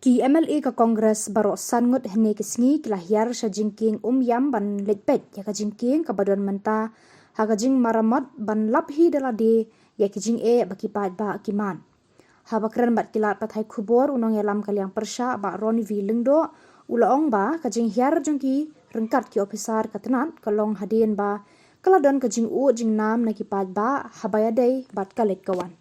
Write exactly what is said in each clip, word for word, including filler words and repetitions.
Ki M L A ka Congress baroh san ngut hynne ki sngi ki la hiar sha jingkieng Umiam ban leit peit ïa ka jingkieng kaba don mynta ha ka jingmaramot ban lap hi da lade ïa ki jingeh ba ki paidbah ki mad. Haba kren bad ki lad pathai khubor u nongïalam ka liang pyrshah Bah Ronnie V Lyngdoh u la ong ba ka jinghiar jong ki ryngkat ki ophisar ka tnat ka long hadien ba ka la don ka jingud jingnam na ki paidbah haba ïadei bad ka leit ka wan.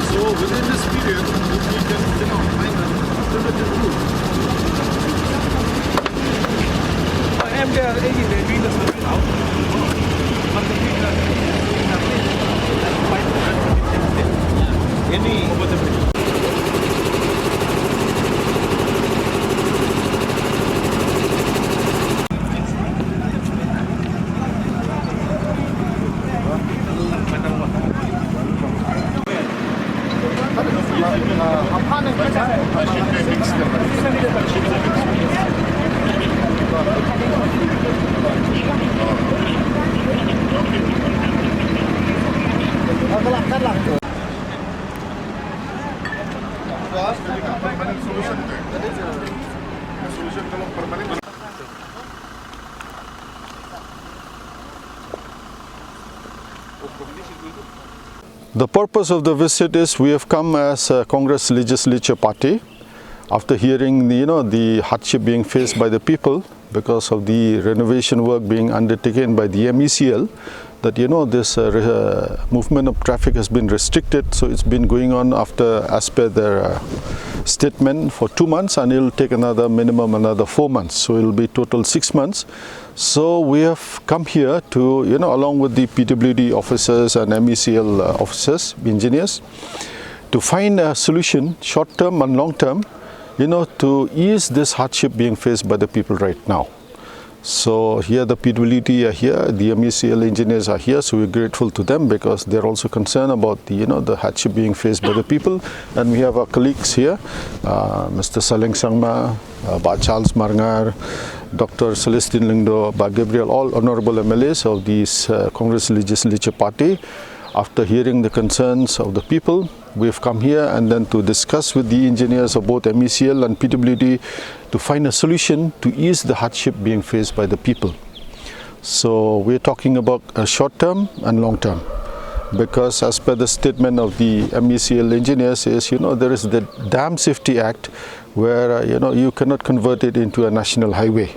So within this period, if we can, you know, find an alternative route. And they are, again, they're doing the survey now. But the people are doing the survey now. Any over the bridge. The purpose of the visit is we have come as a Congress Legislature Party after hearing the, you know, the hardship being faced by the people because of the renovation work being undertaken by the M E C L, that, you know, this, uh, re-, uh, movement of traffic has been restricted. So it's been going on after, as per their, uh, statement, for two months, and it'll take another minimum another four months. So it'll be total six months. So we have come here to, you know, along with the P W D officers and M E C L, uh, officers, engineers, to find a solution, short term and long term, you know, to ease this hardship being faced by the people right now. So here the P W D are here, the M E C L engineers are here, so we're grateful to them because they're also concerned about the, you know, the hardship being faced by the people. And we have our colleagues here, uh, Mister Saleng Sangma, uh, Bah Charles Marngar, Doctor Celestine Lyngdoh, Bah Gabriel, all honorable M L As of this, uh, Congress Legislature Party. After hearing the concerns of the people, we have come here and then to discuss with the engineers of both M E C L and P W D to find a solution to ease the hardship being faced by the people. So we're talking about a short term and long term, because as per the statement of the M E C L engineers is, you know, there is the Dam Safety Act where, uh, you know, you cannot convert it into a national highway.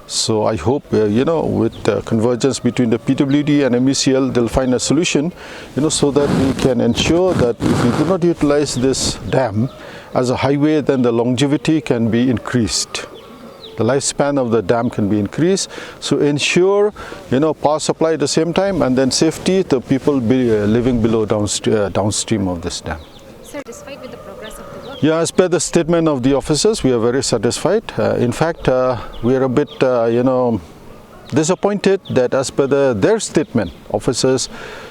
So I hope, uh, you know, with the convergence between the P W D and M E C L, they'll find a solution, you know, so that we can ensure that if we do not utilize this dam as a highway, then the longevity can be increased. The lifespan of the dam can be increased. So ensure, you know, power supply at the same time, and then safety, the people be, uh, living below downst-, uh, downstream of this dam. Satisfied with the progress of the work? Yeah, as per the statement of the officers, we are very satisfied. Uh, in fact, uh, we are a bit, uh, you know, disappointed that as per the, their statement, officers,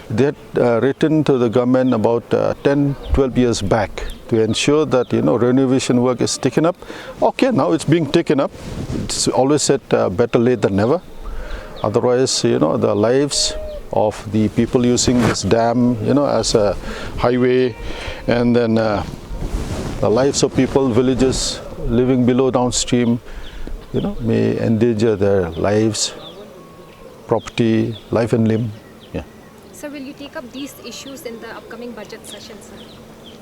they had, uh, written to the government about, uh, ten, twelve years back to ensure that, you know, renovation work is taken up. Okay, now it's being taken up. It's always said, uh, better late than never. Otherwise, you know, the lives of the people using this dam, you know, as a highway, and then, uh, the lives of people, villages living below downstream, you know, may endanger their lives, property, life and limb. Yeah. So will you Take up these issues in the upcoming budget session, sir?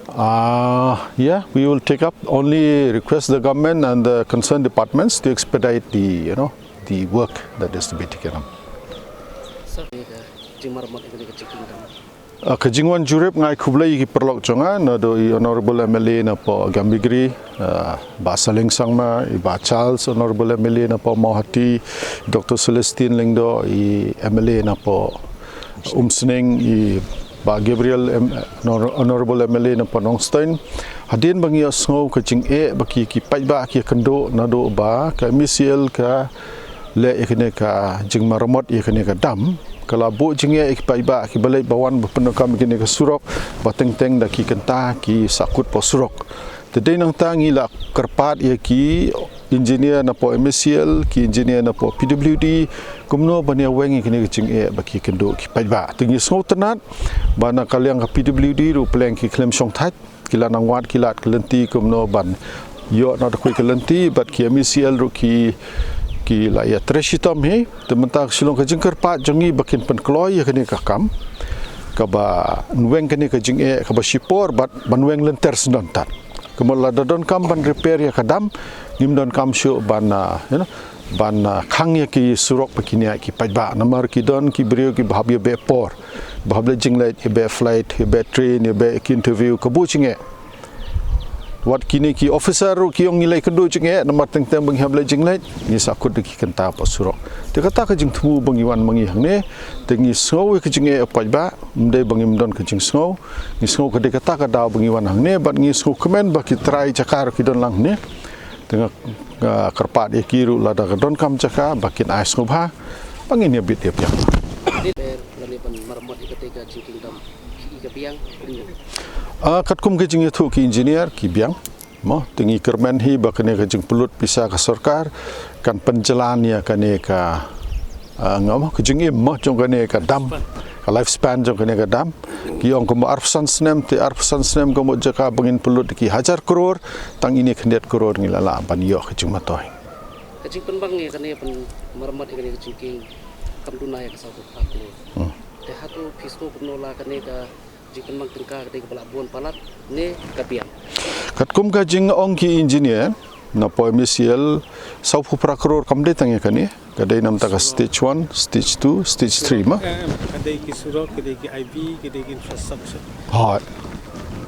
Uh, yeah, we will take up. Only request the government and the concerned departments to expedite the, you know, the work that is to be taken up. Sir, ka jingmaramot ïa kane ka Chinking Dam. Uh, ka jingwan jurip, nga ai khublei ïa ki paralok jong nga, naduh i Honorable M L A na poh Gambegre, uh, Bah Saleng Sangma, i Bah Charles, Honorable M L A na poh Mawhati, Doctor Celestine Lyngdoh, i M L A na poh Umsning, i Bah Gabriel, M-, Honor-, Honorable M L A na poh Nongstoiñ. Hadien ba ngi ïohsngew ka jingeh ba ki, ki paidbah ki ïakynduh naduh ba ka M E C L ka leh ïa kane ka jingmaramot ïa kane ka dam, ka la buh jingeh ïa ki paidbah kiba leit ba wan ba pyndonkam ïa kane ka surok, ba teng teng da ki kynta ki sahkut poh surok. Te dei nangta ngi la kyrpad ïa ki engineer na poh M E C L, ki engineer na poh P W D, kumno ban ïa weng ïa kane ka jingeh ba ki ïakynduh ki paidbah. Te ngi sngewtynnat ba na ka liang ka P W D ruh pyrshang ki khlem shongthait, ki la nang wad ki lad ka lynti kumno ban ïoh na da kawei ka lynti, bad ki M E C L ruh ki, ki la ïatrei shitom hi. Te mynta ka shu long ka jingkyrpad jong ngi ba kin pynkloi ïa kane ka kam, kaba yn weng kane ka jingeh kaba shipor bad ban weng lynter syndon tad. Kumno lada donkam ban repair ïa ka dam, ngim donkam shuh ban, ah, you know, ban, ah, khang ïa ki surok ba kin ïaid ki paidbah. Namar ki don ki briew kiba hap ïa beh por, ba hap leit jingleit, ïa beh flight, ïa beh train, ïa beh ki interview, ka buh jingeh. Wat kine ki officer ruh ki ong ngi la ïakynduh jingeh, namar teng teng ba ngi hap leit jingleit, ngi sahkut da ki kynta poh surok. Te kata ka jingthmu ba ngi wan ma ngi hangne, te ngi sngew ïa ka jingeh paidbah, ym dei ba ngim don ka jingsngew, ngi sngew ka dei kata ka daw ba ngi wan hangne, bad ngi sngewkmen ba ki trai jaka ruh ki don lang hangne. Te nga, nga kyrpad ïa ki ruh lada ka donkam jaka ba kin ai sngewbha ba ngin ïa bit ïa biang. Dei ber lane ban maramot ïa kata ka Chinking Dam, phi i ka biang kumno? Ah, katkum ka jingïathuh ki engineer ki biang. Mo, te ngi kyrmen hi ba kane ka jingpynlut pisa ka sorkar kan pynjlan ïa kane ka, ah, nga mo, ka jingim mo jong kane ka dam, ka lifespan jong kane ka dam. Ki ong kumba arphew san snem, te arphew san snem ka mut jaka ba ngin pynlut ki hajar klur, tang ine khyndiat klur ngi la lah ban ïoh ka jingmyntoi. Ka jingpynbang ïa kane ban maramot ïa kane ka Chinking kam duna ïa ka saw phew phra klur. Hmm. Te hato phi sngew kumno la kane ka jingpynbang tyngka ka dei kaba la bun palat ne ka biang? Katkum ka jingong ki engineer na poh M E C L, saw phew phra klur kam dei tang ïa kane. Ka dei namar ka stage one, stage two, stage three mo. Eh, ka dei ki surok, ka dei ki I V, ka dei ki infrastructure. Hooid.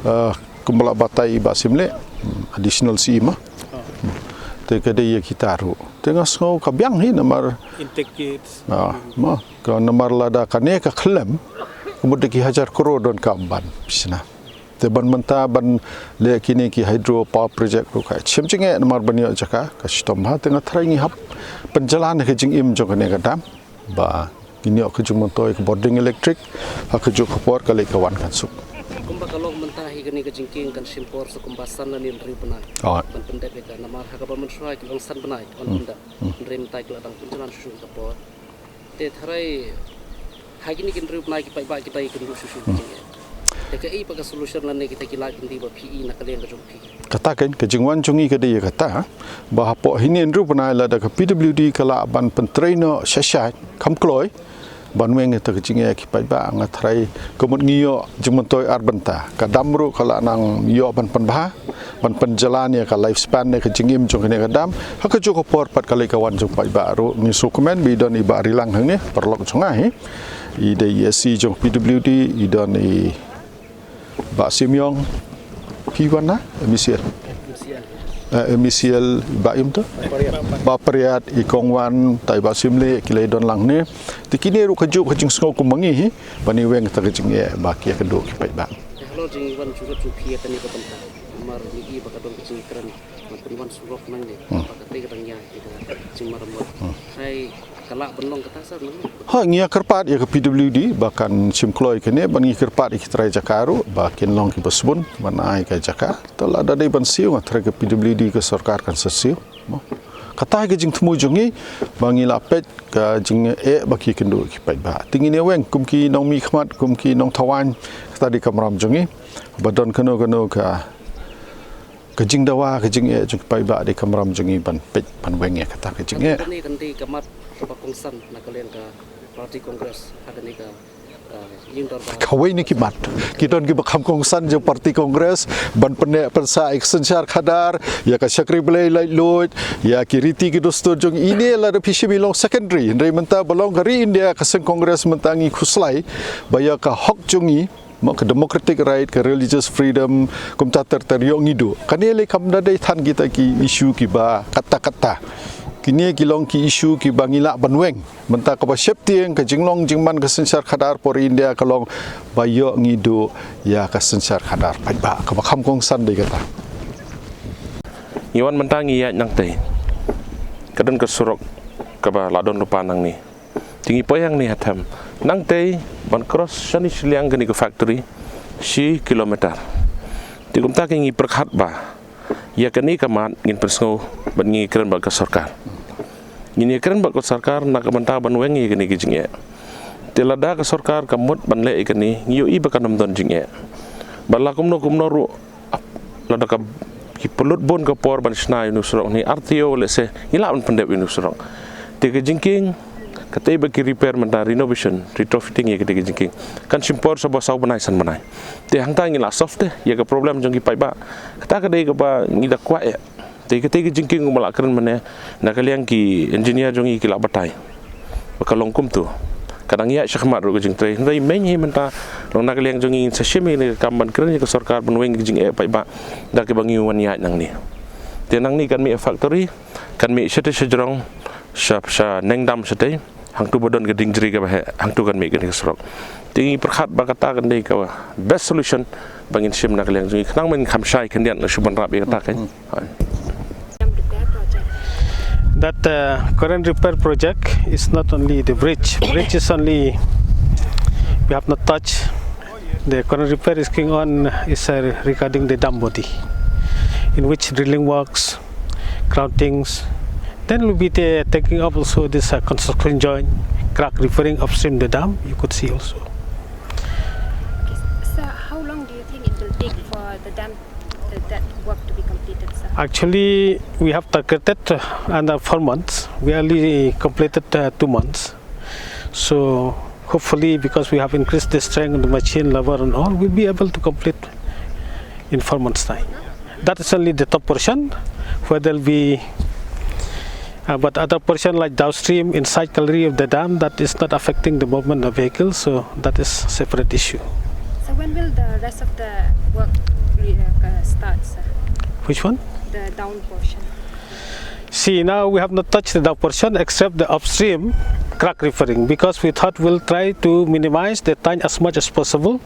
Eh, kumba la batai i Bah Syiemlieh, hmm, additional C E mo. Oh. Hmm. Te ka dei ïa kita ruh. Te nga sngew ka biang hi namar. Intake gates. Ah, mo. Ka namar lada kane ka khlem, ka mut da ki hajar klur donkam ban pynshna. Te ban mynta ban leh kine ki hydro power project ruh ka shem jingeh namar ban ïoh jaka ka shitom bha. Te nga tharai ngi hap pynjlan ïa ka jingim jong kane ka dam ba ngin ïoh ka jingmyntoi ka bording electric, ha kajuh ka por ka leit ka wan kan suk. Kumba ka long mynta hi kane ka jingkieng kan shim por sa kumba san lane hynriew bnai. Oh. Ban pyndep ïa ka namar ha kaba mynshuwa ki long san bnai ban pyndep. Hynrei mynta ki la dang pynjlan shuh shuh ka por. Te tharai ha kine ki hynriew bnai ki paidbah kita ki kynduh shuh shuh ki jingeh. Te kaei pat ka solution lane kita ki lad kyntien ba phi i na ka liang ka jong phi? Kata kein ka jingwan jong ngi ka dei ïa kata ba hapoh hynne hynriew bnai lada ka P W D ka lah ban pyntrei noh shai shai kham kloi ban weng ïa kata ka jingeh ki paidbah, nga tharai ka mut ngi ïoh jingmyntoi ar bynta. Ka dam ruh ka lah nang ïoh ban pynbha, ban pynjlan ïa ka lifespan ne ka jingim jong kane ka dam. Ha kajuh ka por pat ka leit ka wan jong paidbah ruh. Ngi sngewkmen ba i don i Bah Rilang hangne, paralok jong nga hi. I dei i S E jong P W D, i don i Bah Syiem Iong, phi wan na M E C L. Eh, M E C L, Bah Im to? Bah Pariat, i Kong Wan, tai Bah Syiemlieh, ki la i don lang hangne. Te kine ruh kajuh ka jingsngew kum ma ngi hi, ban ïa weng kata ka jingeh ba ki ïa kynduh ki paidbah. Te halor jingwan jurip jong phi ïa kane ka bynta. Namar ngi i ba ka don ka jingkren ban pynwan surok nangne ba ka dei ka dang ïa ka jingmaramot. Hai ka lah ban long kata sir nangne. Ha, ngi ïa kyrpad ïa ka P W D ba kan shim kloi kane, ban ngi kyrpad ïa ki trai jaka ruh ba kin long kiba sbun ban ai ka jaka. Te lada dei ban siew nga tharai ka P W D ka sorkar kan sa siew. Mo. Kata ka jingthmu jong ngi ba ngi la peit ka jingeh ba ki kynduh ki paidbah. Te ngin ïa weng kum ki nongmihkhmat, kum ki nongthaw aiñ, kata dei ka kamram jong ngi. Ba don kano kano ka, ka jingdawa, ka jingeh jong ki paidbah, dei ka kamram jong ngi ban peit ban weng ïa kata ka jingeh. Kane kan dei ka mat kaba kongsan na ka liang ka Party Congress ha kane ka Kawei na ki mat ki don kiba kham kongsan jong party Congress ban pynneh pynsah ïa ka synshar khadar, ïa ka shakri blei laitluid, ïa ki riti ki dustur jong ngi. Ine lada phi shim i long secondary, hynrei mynta ba long ka ri India, ka seng Congress mynta ngi khuslai ba ïa ka hok jong ngi, mo, ka democratic right, ka religious freedom, kumta ter ter ïoh ngi duh. Kane lei kam da dei than kita ki issue kiba katta katta. Kine ki long ki issue kiba ngi lah ban weng. Mynta kaba sheptieng ka jinglong jingman ka synshar khadar por India ka long ba ïoh ngi duh ïa ka synshar khadar paidbah, kaba kham kongsan dei kata. Ngi wan mynta ngi ïaid nangtei. Ka don ka surok kaba la don lypa nangne. Te ngi poi hangne ha them. Nangtei ban cross shane shiliang kane ka factory shi kilometer. Te kumta ke ngi pyrkhat ba ïa kane ka mat ngin pynsngew bad ngi kren bad ka sorkar. Ngin ïa kren bad ka sorkar na ka bynta ban weng ïa kane ka jingeh. Te lada ka sorkar ka mut ban leh ïa kane, ngi ïohi ba kan ym don jingeh. Bad la kumno kumno ruh, lada ka ki pynlut bun ka por ban shna ïa une u surok, ne R T O lehse, ngi lah ban pyndep ïa une u surok. Te ka jingkieng, katei ba ki repair mynta, renovation, retrofitting ïa katei ka jingkieng, kan shim por sha ba saw bnai san bnai. Te hangta ngi lah solve te ïa ka problem jong ki paidbah. Kata ka dei kaba ngi da kwah ïa. Te katei ka jingkieng kumba la kren mynne, na ka liang ki engineer jong ngi ki la batai ba ka long kumto. Ka dang ïaid shakhmat ruh ka jingtrei. Hynrei mynhynnin mynta, long na ka liang jong ngi ngin sa shim ïa ka kam ban kren ïa ka sorkar ban weng ïa ka jingeh paidbah da kaba ngi wan ïaid nangne. Te nangne kan mih factory, kan mih shatei shajrong, sha, sha neng dam shatei. Hangto ba don ka dieng jri kaba heh, hangto kan mih kane ka surok. Te ngi pyrkhat ba kata kan dei ka best solution ba ngin shim na ka liang jong ngi, khnang ba ngin kham shai khyndiat, la shu ban rap ïa kata kan. Hai. That uh, current repair project is not only the bridge. Bridge is only, we have not touched. The current repair is going on is uh, regarding the dam body, in which drilling works, croutings. Then we'll be ta- taking up also this uh, construction joint, crack repairing upstream the dam. You could see also. Okay, sir, how long do you think it will take for the dam, the, that work to be completed, sir? Actually, we have targeted uh, under four months. We only completed uh, two months. So hopefully, because we have increased the strength of the machine, level and all, we'll be able to complete in four months' time. That is only the top portion, where there'll be uh, but other portion like downstream inside gallery of the dam, that is not affecting the movement of vehicles, so that is separate issue. So when will the rest of the work re- uh, start, sir? Which one? The down portion. See, now we have not touched the down portion except the upstream crack repairing, because we thought we'll try to minimize the time as much as possible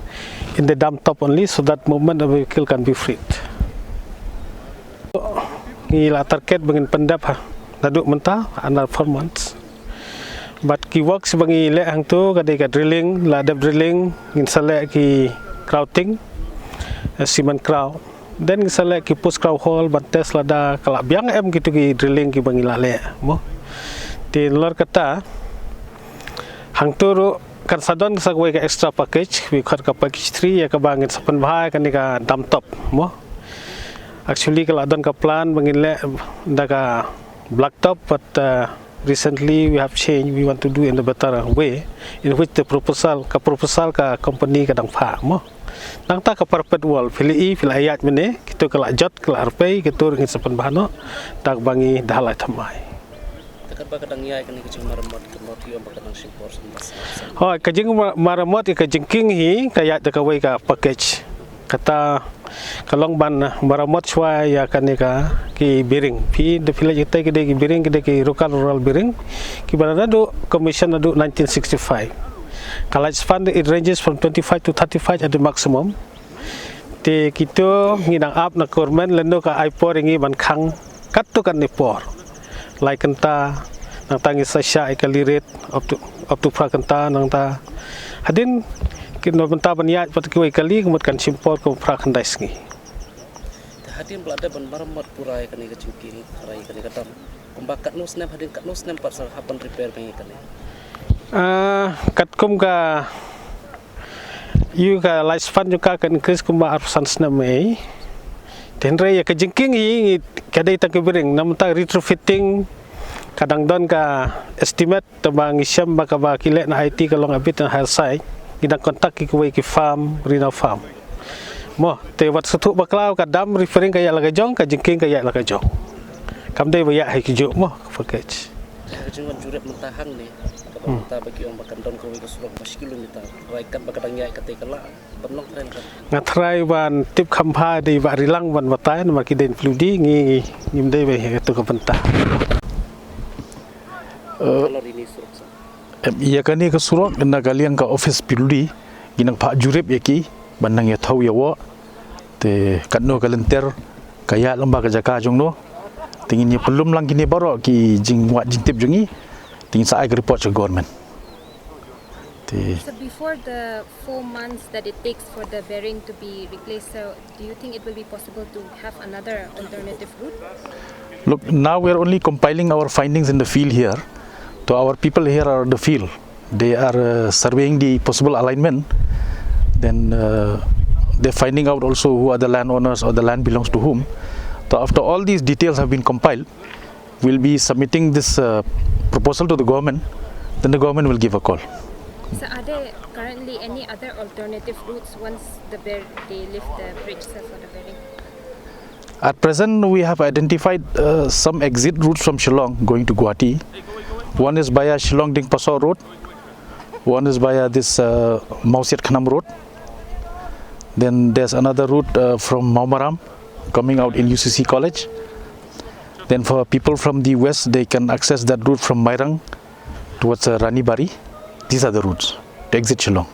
in the dam top only, so that movement of vehicle can be freed. Ngi la target ba ngin pyndep ha naduh mynta, another four months. But ki works ba ngi leh hangto ka dei ka drilling, la dep drilling, ngin sa leh ki grouting, eh, cement grout. Then ngin sa leh ki post grout hole ban test lada ka la biang em kito ki drilling kiba ngi la leh, mo. Te nalor kata, hangto ruh kan sa don sa kawei ka extra package, we call ka package three, ïa kaba ngin sa pynbha ïa kane ka dam top, mo. Actually ka la don ka plan ba ngin leh da ka blacktop, but uh, recently we have changed, we want to do in a better way, in which the proposal, ka proposal ka company ka dang phah, mo. Nangta ka parapet wall, phi la i, phi la ïaid mynne, kito ka la jot, ka la arpei, kito ruh ngin sa pynbha noh da kaba ngi da la thymmai. Te katba ka dang ïaid kane ka jingmaramot, ka mot ïa ba ka dang shim por san ba san. Hooid, ka jingmaramot ïa ka jingkieng hi ka ïaid da kawei ka package. Kata ka long ban maramot shuwa ïa kane ka ki bearing. Phi da phi leit ïatei ki dei ki bearing, ki dei ki Rockall Royal bearing, kiba naduh commission naduh nineteen sixty-five. Ka lifespan it ranges from twenty-five to thirty-five at the maximum. Te kito ngi dang ap na government lano ka ai por ïa ngi ban khang katto katne por. Lai kynta, nangta ngi sa shah ïa ka lirit up to, up to phra kynta, nangta hadien ki na bynta ban ïaid pat kiwei kali, ka mut kan shim por kum phra khyndai sngi. Te hadien ba la dep ban maramot pura ïa kane ka jingkieng, ïa kane ka dam, kumba katno snem, hadien katno snem pat sa hap ban repair biang ïa kane? Ah, katkum ka ïa ka lifespan jong ka, ka increase kumba arphew san snem ei. Te hynrei ïa ka jingkieng hi ngi, ka dei tang ka bearing, namar ka retrofitting ka dang don ka estimate, te ba ngi shem ba kaba ki leh na I T ka long a bit on higher side. ngi dang contact ki kawei ki farm, Rinaw Farm. Mo, te wat sngewthuh bakla, ka dam referring ka ïaid la ka jong, ka jingkieng ka ïaid la ka jong. Kam dei ba ïaid ha ki juh mo, ka package. Ka jingwan jurip mynta hangne, kaba mynta ba ki ong ba kan don kawei ka surok ba shi kilometer. Wai kat ba ka dang ïaid kata ka la, ban long kren kan. Nga tharai ban tip kham bha dei ba ri lang ban batai namar ki dei P W D ngi ngim dei ba ïa katu ka bynta. Em, ïa kane ka surok na ka liang ka office P W D ngi nang phah jurip ïa ki ban nang ïa thaw ïa wok. Te katno ka lynter ka ïaid lem bad ka jaka jong no. Te ngin ïa pynlum lang kine baroh ki jingwad jingtip jong ngi. Te ngin sa ai ka report sha government. Te So before the four months that it takes for the bearing to be replaced, so do you think it will be possible to have another alternative route? Look, now we are only compiling our findings in the field here. So our people here are at the field. They are uh, surveying the possible alignment. Then uh, they're finding out also who are the landowners or the land belongs to whom. So after all these details have been compiled, we'll be submitting this uh, proposal to the government. Then the government will give a call. So are there currently any other alternative routes once the bear they lift the bridge, sir, for the bearing? At present, we have identified uh, some exit routes from Shillong going to Guwahati. One is via Shillong Dingpaso Road. One is via this uh, Mawsiat Khnam Road. Then there's another route uh, from Mawmaram coming out in U C C College. Then for people from the west, they can access that route from Mairang towards uh, Ranibari. These are the routes to exit Shillong.